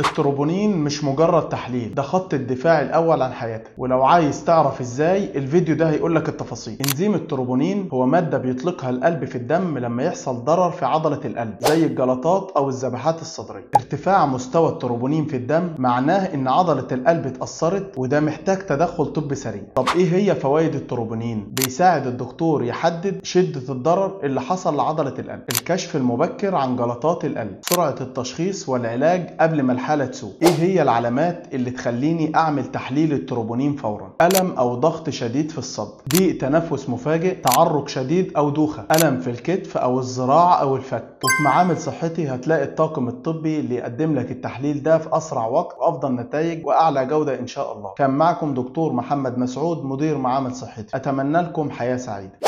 التروبونين مش مجرد تحليل، ده خط الدفاع الاول عن حياتك، ولو عايز تعرف ازاي الفيديو ده هيقولك التفاصيل. انزيم التروبونين هو مادة بيطلقها القلب في الدم لما يحصل ضرر في عضلة القلب زي الجلطات او الذبحات الصدرية. ارتفاع مستوى التروبونين في الدم معناه ان عضلة القلب اتأثرت، وده محتاج تدخل طبي سريع. طب ايه هي فوائد التروبونين؟ بيساعد الدكتور يحدد شدة الضرر اللي حصل لعضلة القلب، الكشف المبكر عن جلطات القلب، سرعة التشخيص والعلاج قبل ما الحالة تسوء. ايه هي العلامات اللي تخليني اعمل تحليل التروبونين فورا؟ الم او ضغط شديد في الصدر، ضيق تنفس مفاجئ، تعرق شديد او دوخة، الم في الكتف او الذراع او الفك. وفي معامل صحتي هتلاقي الطاقم الطبي اللي يقدم لك التحليل ده في اسرع وقت وافضل نتائج واعلى جودة ان شاء الله. كان معكم دكتور محمد مسعود، مدير معامل صحتي. اتمنى لكم حياة سعيدة.